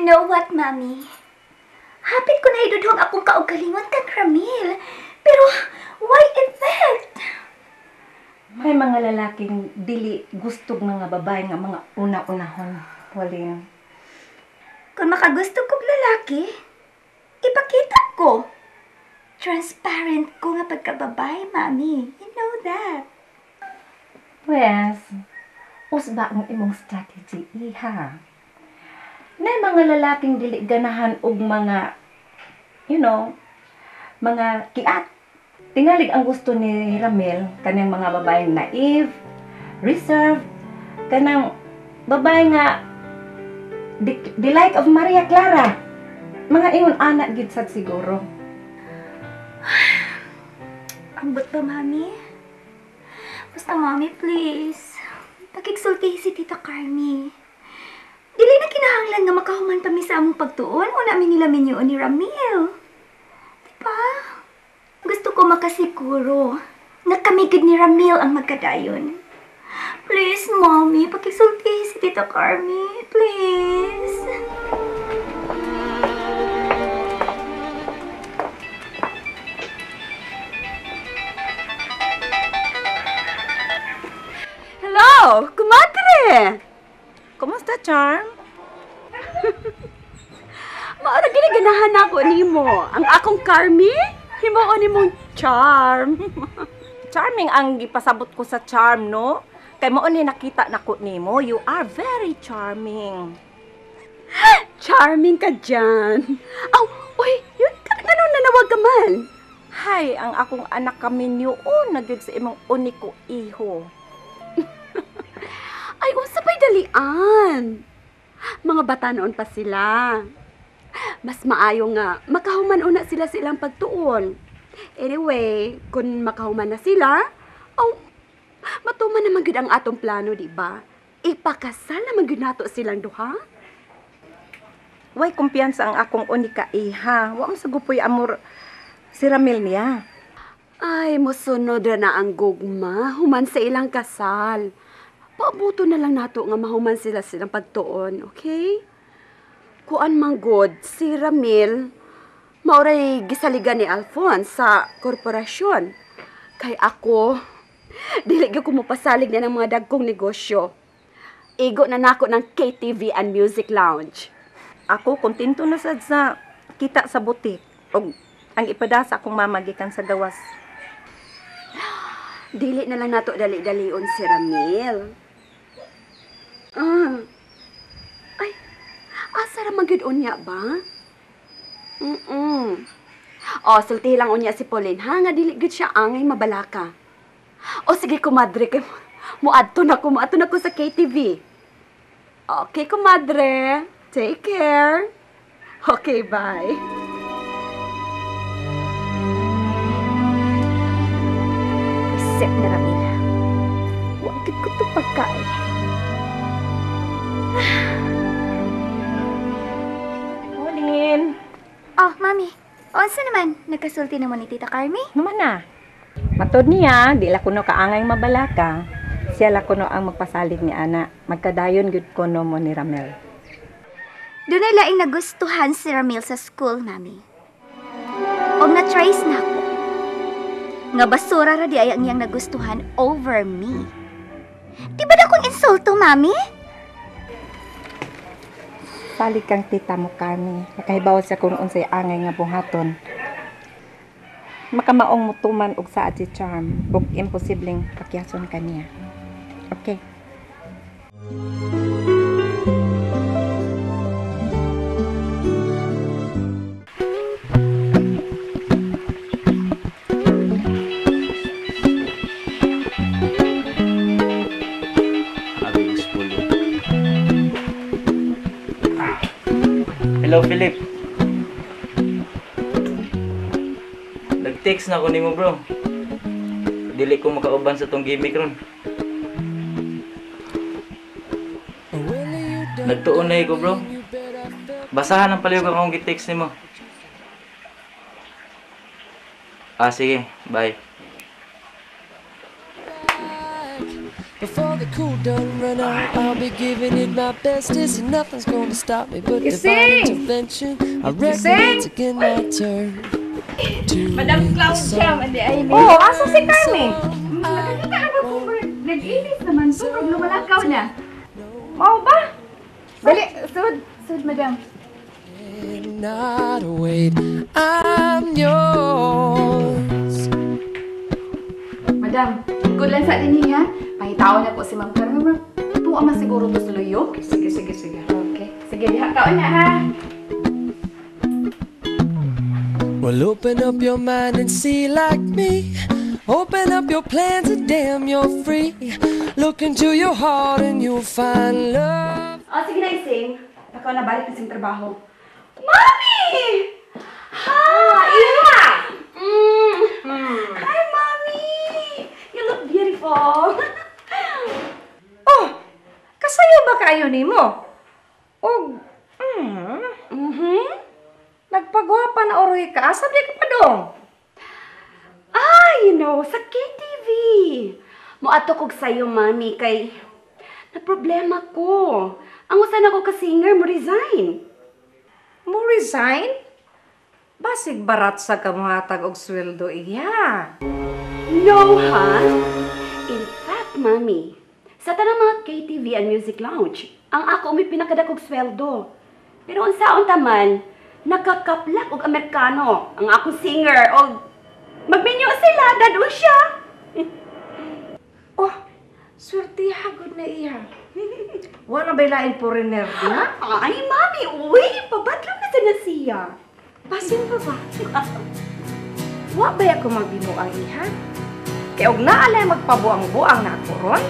You know what, Mami? Hapit ko na idudhong akong kaugalingon kang Ramil. Pero, why effect? May mga lalaking dili gustog mga babae nga mga una-unahon, Pauline. Kung makagusto kong lalaki, ipakita ko. Transparent ko nga pagkababae, Mami. You know that. Pues, usba ang imong strategy, iha. Nay mga lalaking dili ganahan og mga, you know, mga kiat. Tingalig ang gusto ni Ramil, kanang mga babaeng naive, reserved, kanang babae nga the like of Maria Clara. Mga ingon anak gid sad siguro. Ambot ba, Mami? Basta, Mami, please. Pakigsulti si Tita Carmi. Dili na kinahanglan nga makahuman pa mi sa among pagtuon o namin nila minyoon ni Ramil. Diba? Gusto ko makasiguro na kami gid ni Ramil ang magkadayon. Please, Mommy, pakisulti si Tita Carmi. Please. Hello, kumadre! Kumusta, Charm? Maura ginaganahan ako nimo. Ang akong Carmi, himuon nimong Charm. Charming ang gipasabot ko sa Charm, no? Kay mao ni nakita nako nimo, you are very charming. Charming ka dyan. Aw, uy, yun ka ganun nanawag ka man. Hay, ang akong anak kami niyo na gyud sa imong uniko iho. Ay, unsa pa'y dalian. Mga bata noon pa sila. Mas maayo nga, makahuman una sila sa ilang pagtuon. Anyway, kung makahuman na sila, oh, matuman naman gyud ang atong plano, di ba? Ipakasal naman gyud nato silang duha. Way kumpiyansa ang akong unika iha. Wa man sa gupoy amor si Ramil niya. Ay, mosunod ra na ang gugma, human sa ilang kasal. Paabuto na lang nato nga mahuman sila silang pagtuon, okay? Kuan man god, si Ramil, maoray gisaligan ni Alphonse sa korporasyon. Kay ako, dili gyud ko mopasalig na ng mga dagkong negosyo. Igo na nako ng KTV and Music Lounge. Ako, kontento na sad sa kita sa butik. Og ang ipadasa akong mama gikan sa gawas. Dili na lang nato dali-dalion si Ramil. Ah. Ay, asa ra man gyud unya ba? O, sultihi lang unya si Pauline, ha? Nga dili gyud siya angay mabalaka. O, sige, kumadre, kay muadto na ko, muadto na ko sa KTV. Okay, kumadre. Take care. Okay, bye. Isip na Ramil. Huwag ko ito pagkain. Pauline. Oh, Mami. Unsa naman? Nagkasulti naman ni Tita Carmi? Naman na. Matod niya, di la kuno kaangay mabalaka. Siya la kuno ang magpasalig ni ana. Magkadayon gyud kuno mo ni Ramil. Dunay laing nagustuhan si Ramil sa school, Mami. Og na-trace na ako. Nga basura ra di ay ang iyang nagustuhan over me. Di ba na akong insulto, Mami? Salig kang tita mo, Carmi. Nakahibaw siya kung unsay angay nga buhaton. Makamaong mutuman og saad si Charm ug imposibleng pakyason kaniya. Okay. Hello, Philip. Nag-text na ako nimo, bro. Dili ko makauban sa tong gimmick ron. Nagtuon na ko, bro. Basahan ang palihog akong gi-text nimo. Ah, sige. Bye. Before the cool done run out, I'll be giving it my bestest, and nothing's gonna stop me but divine Gising! intervention. I reckon Gising! it's again my turn to Madam win Claudia, some. mandi ay ni. Oh, asa si Carmen? Nakakita ka ba kung nag-inis naman to, pag lumalakaw na. Mao ba? Dali, sud, sud, madam. Not wait, I'm yours. Madam, good lang sa atin ha. Pahitaon na po si Ma'am Carmen. Tuwa man siguro to sa luyo. Sige, sige, sige. Okay. Sige, diha kaon na ha. Well, open up your mind and see like me. Open up your plans and damn, you're free. Look into your heart and you'll find love. Oh, sige na, Ising. Baka nabalik na siyang trabaho. Mami! Hi! Iha! Hi, Mami! You look beautiful. Oh, kasayo ba kayo nimo? Og, nagpagwapa na oroy ka, asa di ka pa dong? Ah, sa KTV. Moadto kog sayo, Mami, kay na problema ko. Ang usa nako ka singer mo resign. Mo resign? Basig barat sa kamuhatag og sweldo iya. No, ha? In fact, Mami, sa tanang mga KTV and Music Lounge, ang ako may pinakadakog sweldo. Pero unsaon taman, nakakaplak og Amerikano ang akong singer og magminyo sila, dadun siya. Oh, swerte hagod na iya. Wala ba'y lain foreigner diha? Ay, Mami, uy, pabadlong na sa na siya. Basin pa ba? Wa ba ako magbinuang iha? Kay og naalay magpabuang-buang na ako ron?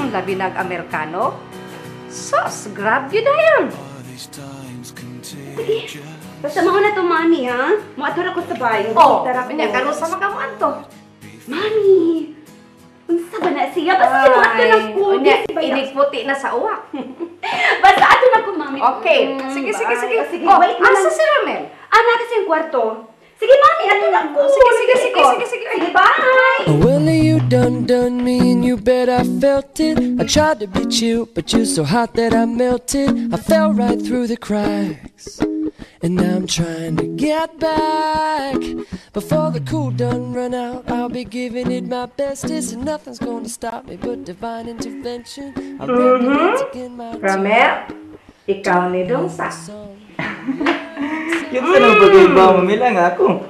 Labi nag Amerikano. Sos, grab yun na yun. Sige, basta mao na to, Mami, ha? Moadto ra ko sa bayo. Oh, Tara ko. unya karon sa makamuan to. Mami, unsa ba na siya? Basta moadto na ko. Unya, Busy ba yan? inig puti na sa uwak. Basta ato na ko, Mami. Okay, sige, sige, bye. sige. Sige, Oh, wait na asa lang. si Ramel? Ah, nasa siyang kwarto. Sige, Mami, ato na ko. Sige, sige, sige, sige, sige. Sige, bye! Well, you done done me and you bet I felt it. I tried to be chill, but you're so hot that I melted. I fell right through the cracks. And now I'm trying to get back. Before the cool done run out, I'll be giving it my bestest, and nothing's gonna stop me but divine intervention. I reckon it's again my turn. Ramel, ikaw ni dong sa. Yung sa nang bagay ba, Mami lang ako.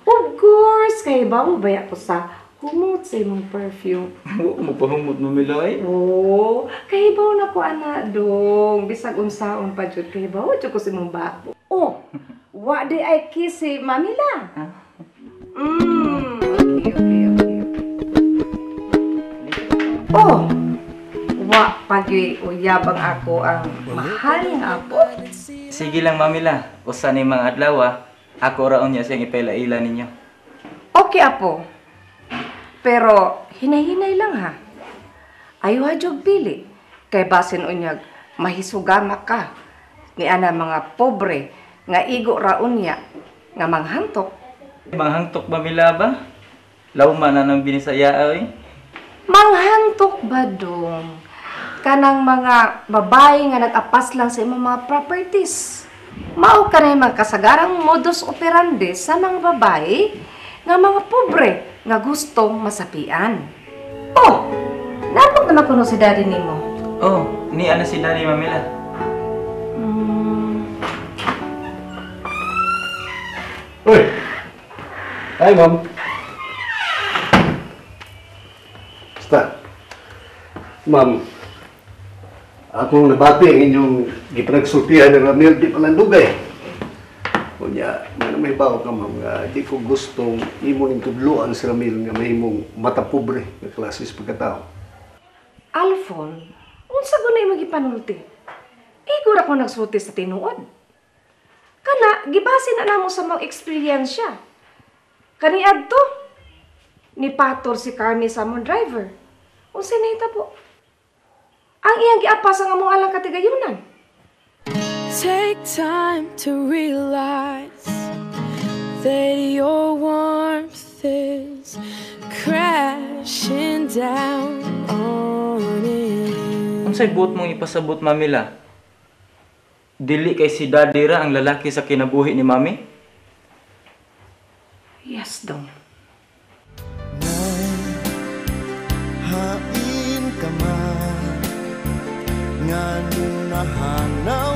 Of course, kay ba mo ba ako sa humot sa imong perfume? Wa ko magpahumot, Mami lang eh. Oo, kay ba na ko ana dong, bisag unsaon pa jud kay ba jud ko sa imong bako. Oh, wa di ay kiss si Mami lang. Okay. Oh, wa pagi uyab ang ako ang mahal nga apo. Sige lang, Mami la. Usa ni mga adlaw, ah. Ako raon niya siyang ipaila-ila ninyo. Okay, apo. Pero hinay-hinay lang ha. Ayaw ha jud pili. Kay basin unyag mahisugama ka ni ana mga pobre nga igo ra unya nga manghantok. Manghantok ba, Mila ba? Lawma na ng binisaya, oy. Manghantok ba dong? Kanang mga babae nga nag-apas lang sa imong mga properties. Mao kanay mga kasagarang modus operandi sa mga babae nga mga pobre nga gustong masapian. Oh, napok naman kuno si daddy nimo. Oh, ni ana si Daddy, Mamila. Uy! Hi, ma'am. Basta. Ma'am, akong nabati ang inyong gipanagsultihan ng Ramil di palandugay. Unya, nga may bawo ka, ma'am, nga di ko gustong imo ning tudloan si Ramil nga mahimong matapobre nga klase sa pagkatao. Alfon, unsa gud na imong gipanulti? Igo ra ko nagsulti sa tinuod. Kana gibase na namo sa mga eksperyensya. Kaniadto ni pator si Carmi sa among driver. Unsa nahitabo? Ang iyang giapas ang among alang katigayunan. Take time to realize that your warmth is crashing down. down on it. Unsay buot mong ipasabot, Mami la? Dili kay si Daddy ra ang lalaki sa kinabuhi ni Mami? Yes, dong. Hain ka man, nga nahanap.